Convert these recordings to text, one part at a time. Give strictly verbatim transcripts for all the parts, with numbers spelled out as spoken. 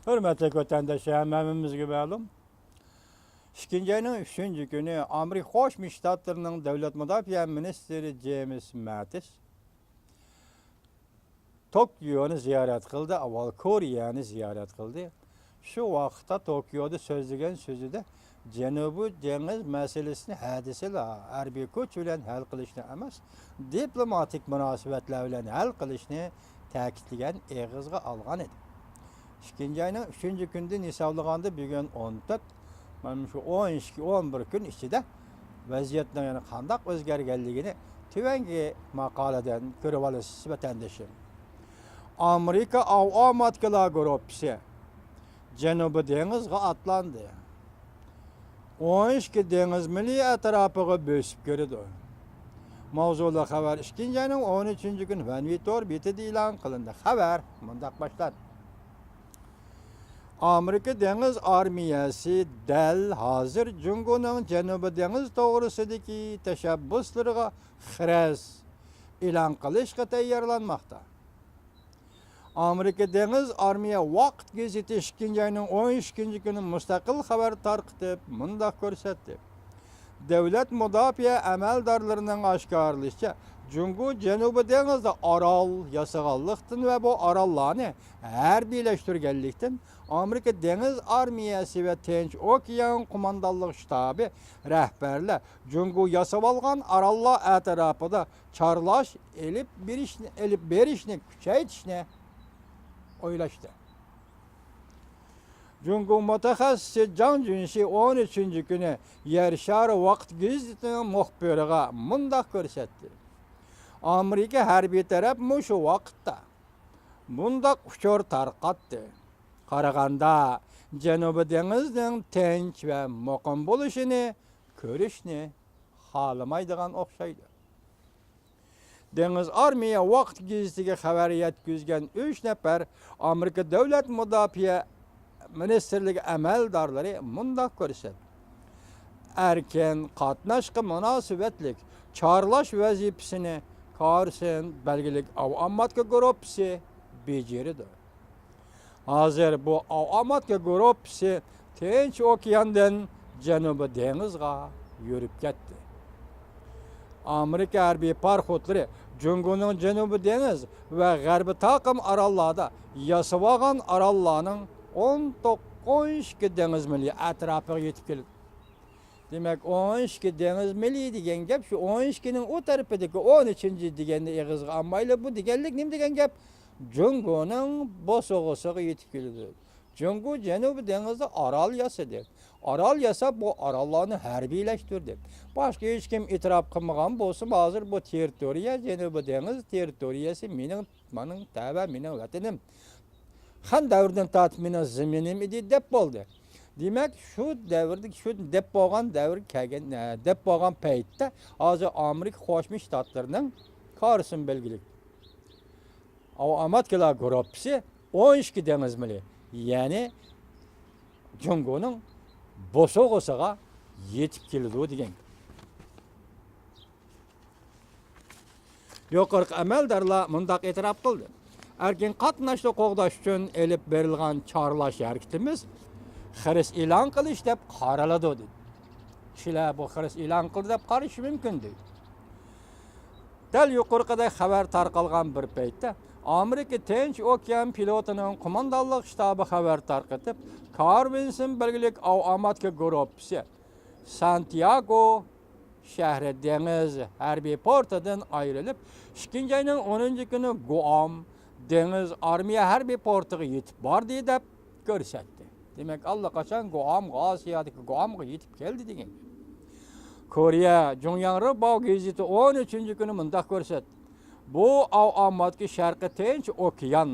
ھۆرمەتلىك ۋەتەنداشلار، ھەممىمىزگە مەلۇم، ئىككىنچى ئاينىڭ ئۈچىنچى كۈنى ئامېرىكا قوشما شتاتلىرىنىڭ دۆلەت مۇداپىئە مىنىستىرى جېيمس ماتىس توكيونى زىيارەت قىلدى، ئاۋۋال كورېيەنى زىيارەت قىلدى. شۇ ۋاقىتتا توكيودا سۆزلىگەن سۆزىدە جەنۇبىي دېڭىز مەسىلىسىنى ھەدىسىلا ھەربىي كۈچ بىلەن ھەل قىلىشنى ئەمەس، دىپلوماتىك مۇناسىۋەتلەر بىلەن ھەل قىلىشنى تەكىتلىگەن، ئېغىزغا ئالغان ئىدى. ئىككىنچى ئاينىڭ ئۈچىنچى كۈنىدىن ھېسابلىغاندا بۈگۈن ئون تۆت، مانا شۇ ئون ئىككى، ئون بىر كۈن ئىچىدە ۋەزىيەتنىڭ يەنە قانداق ئۆزگەرگەنلىكىنى تۆۋەنكى ماقالىدىن كۆرۈۋالىسىز، ۋەتەندىشىم. ئامېرىكا ئاۋۇئاماتكىلار گۇرۇپپىسى جەنۇبىي دېڭىزغا ئاتلاندى. ئون ئىككى دېڭىز مىلى ئەتراپىغا بۆسۈپ كىرىدۇ. ماۋزۇلۇق خەۋەر ئىككىنچى ئاينىڭ ئون ئۈچىنچى كۈنى فەنۋى تور بېتىدە ئېلان قىلىندى. خەۋەر مۇنداق باشلاندى. ئامېرىكا دېڭىز ئارمىيەسى دەل ھازىر جۇڭگونىڭ جەنۇبىي دېڭىز توغرىسىدىكى تەشەببۇسلىرىغا خىرەس ئېلان قىلىشقا تەييارلانماقتا. ئامېرىكا دېڭىز ئارمىيە ۋاقىت گېزىتى ئىككىنچى ئاينىڭ ئون ئىككىنچى كۈنى مۇستەقىل خەۋەر تارقىتىپ، مۇنداق كۆرسەتتى. دۆلەت مۇداپىئە ئەمەلدارلىرىنىڭ ئاشكارىلىشىچە، جۇڭگو جەنۇبىي دېڭىزدا ئارال ياسىغانلىقتىن ۋە بۇ ئاراللارنى ھەربىيلەشتۈرگەنلىكتىن، ئامېرىكا دېڭىز ئارمىيەسى ۋە تىنچ ئوكيان قوماندانلىق شتابى رەھبەرلەر جۇڭگو ياسىۋالغان ئاراللار ئەتراپىدا چارلاش ئېلىپ بېرىشنى، ئېلىپ بېرىشنى كۈچەيتىشنى ئويلاشتى. جۇڭگو مۇتەخەسسىسى جاڭ جۈنشى ئون ئۈچىنچى كۈنى يەر شارى ۋاقىت گېزىتىنىڭ مۇخبىرىغا مۇنداق كۆرسەتتى. ئامېرىكا ھەربىي تەرەپ مۇشۇ ۋاقىتتا مۇنداق ئۇچۇر تارقاتتى. قارىغاندا، جەنۇبىي دېڭىزنىڭ تىنچ ۋە مۇقىم بولۇشىنى كۆرۈشنى خالىمايدىغان ئوخشايدۇ. دېڭىز ئارمىيە ۋاقىت گېزىتىگە خەۋەر يەتكۈزگەن ئۈچ نەپەر ئامېرىكا دۆلەت مۇداپىئە مىنىستىرلىكى ئەمەلدارلىرى مۇنداق كۆرسەتتى. ئەركىن قاتناشقا مۇناسىۋەتلىك چارلاش ۋەزىپىسىنى كارسون بەلگىلىك ئاۋۇئاماتكا گۇرۇپپىسى بېجىرىدۇ. ھازىر بۇ ئاۋۇئاماتكا گۇرۇپپىسى تىنچ ئوكياندىن جەنۇبىي دېڭىزغا يۈرۈپ كەتتى. ئامېرىكا ھەربىي پاراخوتلىرى جۇڭگونىڭ جەنۇبىي دېڭىز ۋە غەربىي تاقىم ئاراللاردا ياسىۋالغان ئاراللارنىڭ ئون توققۇز، ئون ئىككى دېڭىز مىلى ئەتراپىغا يېتىپ كېلىدۇ. دېمەك، ئون ئىككى دېڭىز مىلى دېگەن گەپ شۇ ئون ئىككىنىڭ ئۇ تەرىپىدىكى ئون ئۈچىنچى دېگەننى ئېغىزغا ئالمايلى. بۇ دېگەنلىك نېمە دېگەن گەپ؟ جۇڭگونىڭ بوسۇغىسىغا يېتىپ كېلىدۇ. جۇڭگو جەنۇبىي دېڭىزدا ئارال ياسىدى. ئارال ياساپ، بۇ ئاراللارنى ھەربىيلەشتۈردى. باشقا ھېچكىم ئېتىراپ قىلمىغان بولسىمۇ، ھازىر بۇ تېررىتورىيە، جەنۇبىي دېڭىز تېررىتورىيەسى مېنىڭ، مېنىڭ تەۋە، مېنىڭ ۋەتىنىم. خەن دەۋرىدىن تارتىپ مېنىڭ زېمىنىم ئىدى دەپ بولدى. دېمەك، شۇ دەۋردە، شۇ دەپ بولغان دەۋر كەلگەن، ئە، دەپ بولغان پەيتتە ھازىر ئامېرىكا قوشما شتاتلىرىنىڭ كارسون بەلگىلىك ئاۋۇئاماتكىلار گۇرۇپپىسى ئون ئىككى دېڭىز مىلى، يەنى جۇڭگونىڭ بوسۇغىسىغا يېتىپ كېلىدۇ دېگەن گەپ. يۇقىرىقى ئەمەلدارلار مۇنداق ئېتىراپ قىلدى: ئەركىن قاتناشنى قوغداش ئۈچۈن ئېلىپ بېرىلغان چارلاش ھەرىكىتىمىز خىرىس ئېلان قىلىش دەپ قارىلىدۇ، دېدى. كىشىلەر بۇ خىرىس ئېلان قىلدى دەپ قارىشى مۇمكىن، دېدى. دەل يۇقىرىقىدەك خەۋەر تارقالغان بىر پەيتتە، ئامېرىكا تىنچ ئوكيان فلوتىنىڭ قوماندانلىق شتابى خەۋەر تارقىتىپ، كارسون بەلگىلىك ئاۋۇئاماتكا گۇرۇپپىسى سانتىياگو شەھىرى دېڭىز ھەربىي پورتىدىن ئايرىلىپ، ئىككىنچى ئاينىڭ ئونىنچى كۈنى گۇئام دېڭىز ئارمىيە ھەربىي پورتىغا يېتىپ باردى، دەپ كۆرسەتتى. دېمەك، ئاللىقاچان گۇئامغا، ئاسىيادىكى گۇئامغا يېتىپ كەلدى دېگەن گەپ. كورېيە جۇڭياڭ رېباۋ گېزىتى ئون ئۈچىنچى كۈنى مۇنداق كۆرسەتتى: بۇ ئاۋۇئاماتكا شەرقىي تىنچ ئوكيان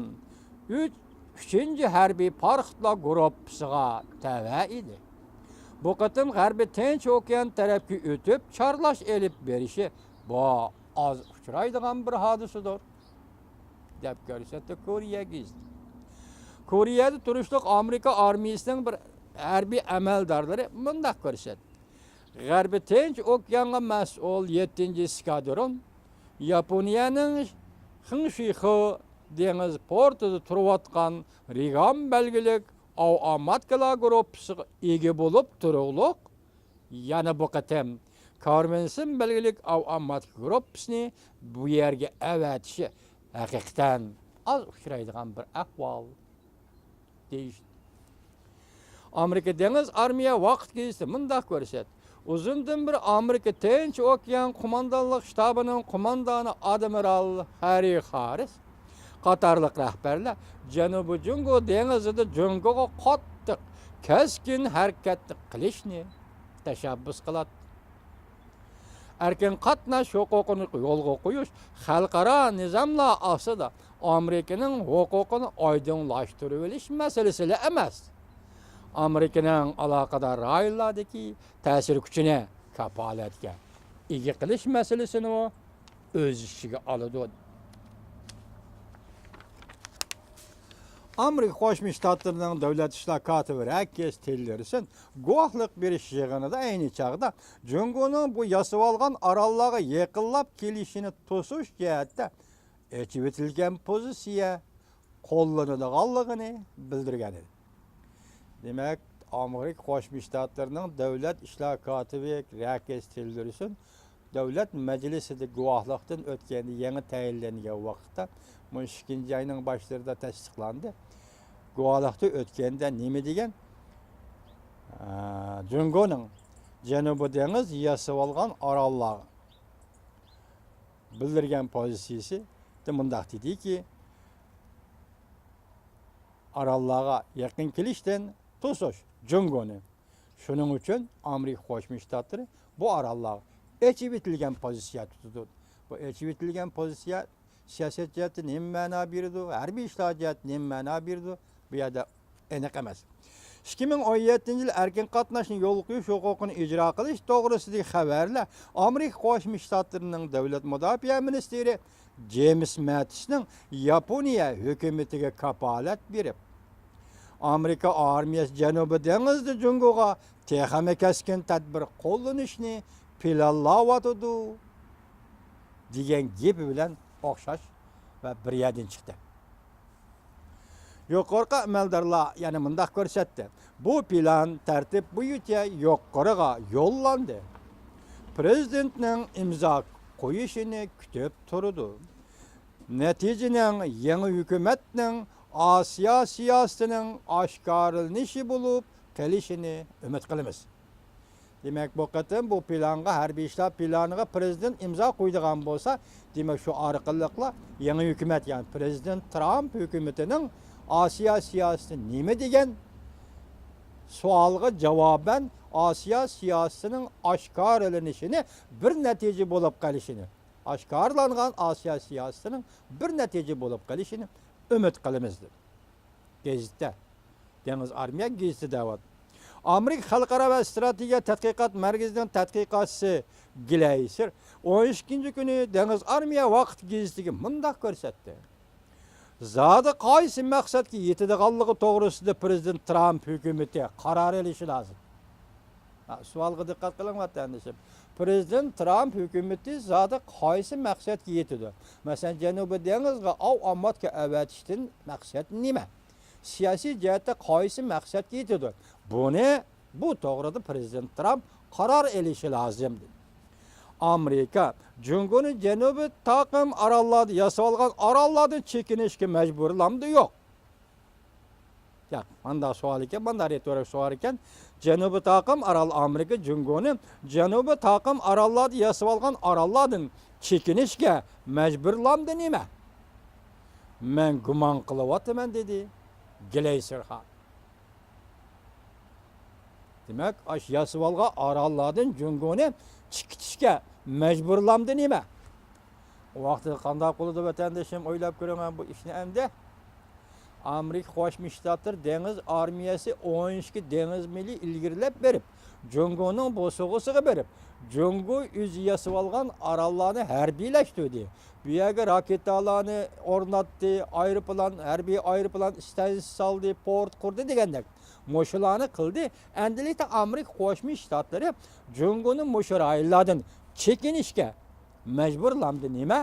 ئۈچ، ئۈچىنچى ھەربىي پاراخوتلار گۇرۇپپىسىغا تەۋە ئىدى. بۇ قېتىم غەربىي تىنچ ئوكيان تەرەپكە ئۆتۈپ چارلاش ئېلىپ بېرىشى بۇ ئاز ئۇچرايدىغان بىر ھادىسىدۇر، دەپ كۆرسەتتى كورېيە گېزىتى. كورېيەدە تۇرۇشلۇق ئامېرىكا ئارمىيىسىنىڭ بىر ھەربىي ئەمەلدارلىرى مۇنداق كۆرسەتتى: غەربىي تىنچ ئوكيانغا مەسئۇل يەتتىنچى ئېسكادرون ياپونىيەنىڭ خېڭشىخې دېڭىز پورتىدا تۇرۇۋاتقان رىگام بەلگىلىك ئاۋاماتكىلار گۇرۇپپىسىغا ئىگە بولۇپ تۇرۇقلۇق، يەنە بۇ قېتىم كارمېنسىن بەلگىلىك ئاۋاماتكا گۇرۇپپىسىنى بۇ يەرگە ئەۋەتىشى ھەقىقەتەن ئاز ئۇچرايدىغان بىر ئەھۋال دېيىش. ئامېرىكا دېڭىز ئارمىيە ۋاقىت گېزىتى مۇنداق كۆرسەت، ئۇزۇندىن بېرى ئامېرىكا تىنچ ئوكيان قوماندانلىق شتابىنىڭ قوماندانى ئادمىرال خەررى خاررىس قاتارلىق رەھبەرلەر جەنۇبىي جۇڭگو دېڭىزىدا جۇڭگوغا قاتتىق، كەسكىن ھەرىكەتنى قىلىشنى تەشەببۇس قىلاتتى. ئەركىن قاتناش ھوقۇقىنى يولغا قويۇش خەلقئارا نىزاملار ئاستىدا ئامېرىكىنىڭ ھوقۇقىنى ئايدىڭلاشتۇرۇۋېلىش مەسىلىسىلا ئەمەس، ئامېرىكىنىڭ ئالاقىدار رايونلاردىكى تەسىر كۈچىنى كاپالەتكە ئىگە قىلىش مەسىلىسىنىمۇ ئۆز ئىچىگە ئالىدۇ. ئامېرىكا قوشما شتاتلىرىنىڭ دۆلەت ئىشلار كاتىپى رەككېس تىللېرسون گۇۋاھلىق بېرىش يىغىنىدا ئەينى چاغدا جۇڭگونىڭ بۇ ياسىۋالغان ئاراللارغا يېقىنلاپ كېلىشىنى توسۇش جەھەتتە ئېچىۋېتىلگەن پوزىتسىيە قوللىنىدىغانلىقىنى بىلدۈرگەن ئىدى. دېمەك، ئامېرىكا قوشما شتاتلىرىنىڭ دۆلەت ئىشلار كاتىپى رەككېس تىللېرسون دۆلەت مەجلىسىدە گۇۋاھلىقتىن ئۆتكەندە، يېڭى تەيىنلەنگەن ۋاقىتتا، مۇشۇ ئىككىنچى ئاينىڭ باشلىرىدا تەستىقلاندى. گۇۋاھلىقتىن ئۆتكەندە نېمە دېگەن؟ ئە، جۇڭگونىڭ جەنۇبىي دېڭىز ياسىۋالغان ئاراللار بىلدۈرگەن پوزىتسىيىسىدە مۇنداق دېدىكى، ئاراللارغا يېقىن كېلىشتىن توسۇش جۇڭگونى. شۇنىڭ ئۈچۈن ئامېرىكا قوشما شتاتلىرى بۇ ئاراللارغا ئېچىۋېتىلگەن پوزىتسىيە تۇتىدۇ. بۇ ئېچىۋېتىلگەن پوزىتسىيە سىياسەت جەھەتتە نېمە مەنا بېرىدۇ، ھەربىي ئىشلار جەھەتتە نېمە مەنا بېرىدۇ، بۇ يەردە ئېنىق ئەمەس. ئىككى مىڭ ئون يەتتىنچى يىل ئەركىن قاتناشنى يولغا قويۇش ھوقۇقىنى ئىجرا قىلىش توغرىسىدىكى خەۋەرلەر ئامېرىكا قوشما شتاتلىرىنىڭ دۆلەت مۇداپىئە مىنىستىرى جېيمىس مەتىسنىڭ ياپونىيە ھۆكۈمىتىگە كاپالەت بېرىپ، ئامېرىكا ئارمىيەسى جەنۇبىي دېڭىزدا جۇڭگوغا تېخىمۇ كەسكىن تەدبىر قوللىنىشنى پىلانلاۋاتىدۇ، دېگەن گېپى بىلەن ئوخشاش ۋە بىر يەردىن چىقتى. يۇقىرىقى ئەمەلدارلار يەنە مۇنداق كۆرسەتتى، بۇ پىلان تەرتىپ بويىچە يۇقىرىغا يوللاندى. پىرېزىدېنتنىڭ ئىمزا قويۇشىنى كۈتۈپ تۇرىدۇ. نەتىجىنىڭ يېڭى ھۆكۈمەتنىڭ ئاسىيا سىياسىتىنىڭ ئاشكارىلىنىشى بولۇپ قېلىشىنى ئۈمىد قىلىمىز. دېمەك، بۇ قېتىم بۇ پىلانغا، ھەربىي ئىشلار پىلانىغا پىرېزىدېنت ئىمزا قويىدىغان بولسا، دېمەك، شۇ ئارقىلىقلا يېڭى ھۆكۈمەت، يەنى پىرېزىدېنت ترامپ ھۆكۈمىتىنىڭ ئاسىيا سىياسىتى نېمە دېگەن سوئالغا جاۋابەن ئاسىيا سىياسىتىنىڭ ئاشكارىلىنىشىنى بىر نەتىجە بولۇپ قېلىشىنى، ئاشكارىلانغان ئاسىيا سىياسىتىنىڭ بىر نەتىجە بولۇپ قېلىشىنى ئۈمىد قىلىمىز، دېدى. گېزىتتە، دېڭىز ئارمىيە گېزىتى دەۋاتىدۇ. ئامېرىكا خەلقئارا ۋە ئىستراتېگىيە تەتقىقات مەركىزىنىڭ تەتقىقاتچىسى گلەيسېر ئون ئىككىنچى كۈنى دېڭىز ئارمىيە ۋاقىت گېزىتىگە مۇنداق كۆرسەتتى. زادى قايسى مەقسەتكە يېتىدىغانلىقى توغرىسىدا پىرېزىدېنت ترامپ ھۆكۈمىتى قارار ئېلىشى لازىم. ھە، سوئالغا دىققەت قىلىڭ، ۋەتەندىشىم. پىرېزىدېنت ترامپ ھۆكۈمىتى زادى قايسى مەقسەتكە يېتىدۇ؟ مەسىلەن، جەنۇبىي دېڭىزغا ئاۋاماتكا ئەۋەتىشتىن مەقسەت نېمە؟ سىياسىي جەھەتتە قايسى مەقسەتكە يېتىدۇ؟ بۇنى، بۇ توغرىدا پىرېزىدېنت ترامپ قارار ئېلىشى لازىم، دېدى. ئامېرىكا جۇڭگونى جەنۇبىي تاقىم ئاراللاردا ياسىۋالغان ئاراللاردىن چېكىنىشكە مەجبۇرلامدۇ؟ يوق. ياق، مانداق سوئال ئىكەن، مانداق رېتورىك سوئال ئىكەن. جەنۇبىي تاقىم ئارال ئامېرىكا جۇڭگونى جەنۇبىي تاقىم ئاراللاردا ياسىۋالغان ئاراللاردىن چېكىنىشكە مەجبۇرلامدۇ نېمە؟ مەن گۇمان قىلىۋاتىمەن، دېدى گلەيسېر خان. دېمەك، ئاشۇ ياسىۋالغان ئاراللاردىن جۇڭگونى چېكىتىشكە مەجبۇرلامدۇ نېمە؟ ئۇ ۋاقىتتا قانداق بولىدۇ، ۋەتەندىشىم، ئويلاپ كۆرۈڭ بۇ ئىشنى ئەمدى. ئامېرىكا قوشما شتاتلىرى دېڭىز ئارمىيەسى ئون ئىككى دېڭىز مىلى ئىلگىرىلەپ بېرىپ، جۇڭگونىڭ بوسۇغىسىغا بېرىپ، جۇڭگو ئۆزى ياسىۋالغان ئاراللارنى ھەربىيلەشتۈردى. بۇ يەرگە راكېتالارنى ئورناتتى، ئايروپىلان، ھەربىي ئايروپىلان ئىستانسىيىسى سالدى، پورت قۇردى دېگەندەك. مۇشۇلارنى قىلدى. ئەمدىلىكتە ئامېرىكا قوشما شتاتلىرى جۇڭگونى مۇشۇ رايونلاردىن چېكىنىشكە مەجبۇرلامدۇ نېمە؟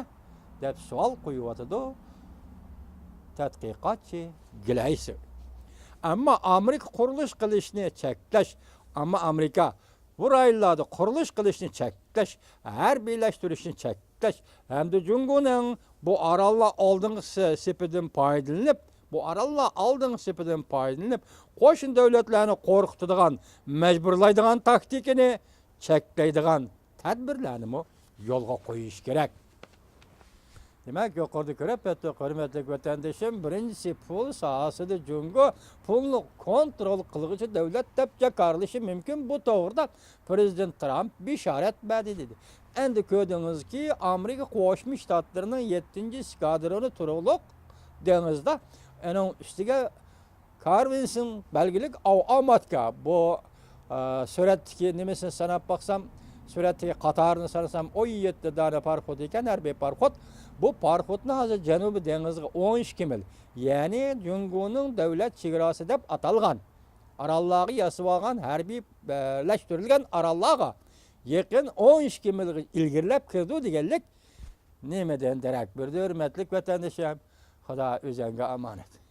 دەپ سوئال قويۇۋاتىدۇ تەتقىقاتچى گلەيسېر. ئەمما ئامېرىكا قۇرۇلۇش قىلىشنى چەكلەش، ئەمما ئامېرىكا بۇ رايونلاردا قۇرۇلۇش قىلىشنى چەكلەش، ھەربىيلەشتۈرۈشنى چەكلەش ھەمدە جۇڭگونىڭ بۇ ئاراللار ئالدىنقى سېپىدىن پايدىلىنىپ، بۇ ئاراللار ئالدىنقى سېپىدىن پايدىلىنىپ، قوشنا دۆلەتلەرنى قورقۇتىدىغان، مەجبۇرلايدىغان تاكتىكىنى چەكلەيدىغان تەدبىرلەرنىمۇ يولغا قويۇش كېرەك. دېمەك، يۇقىرىدا كۆرۈپ ئۆتتۇق، ھۆرمەتلىك ۋەتەندىشىم. بىرىنچىسى، پۇل ساھەسىدە جۇڭگو پۇلنى كونترول قىلغۇچى دۆلەت دەپ جاكارلىشى مۇمكىن. بۇ توغرىدا پىرېزىدېنت ترامپ بېشارەت بەردى، دېدى. ئەمدى كۆردىڭىزكى، ئامېرىكا قوشما شتاتلىرىنىڭ يەتتىنچى ئېسكادرونى تۇرۇقلۇق دېڭىزدا، ئۇنىڭ ئۈستىگە كارۋىنسن بەلگىلىك ئاۋ-، ئاماتكا. بۇ، ئە، سۈرەتتىكى نېمىسىنى ساناپ باقسام، سۈرەتتىكى قاتارىنى سانىسام، ئون يەتتە دانە پاراخوت ئىكەن، ھەربىي پاراخوت. بۇ پاراخوتنى ھازىر جەنۇبىي دېڭىزغا ئون ئىككى مىل، يەنى جۇڭگونىڭ دۆلەت چېگراسى دەپ ئاتالغان ئاراللارغا ياسىۋالغان، ھەربىيلەشتۈرۈلگەن ئاراللارغا يېقىن ئون ئىككى مىلغا ئىلگىرىلەپ كىرىدۇ دېگەنلىك نېمىدىن دېرەك بېرىدۇ، ھۆرمەتلىك ۋەتەندىشىم؟ خۇدا ئۆزۈڭگە ئامانەت.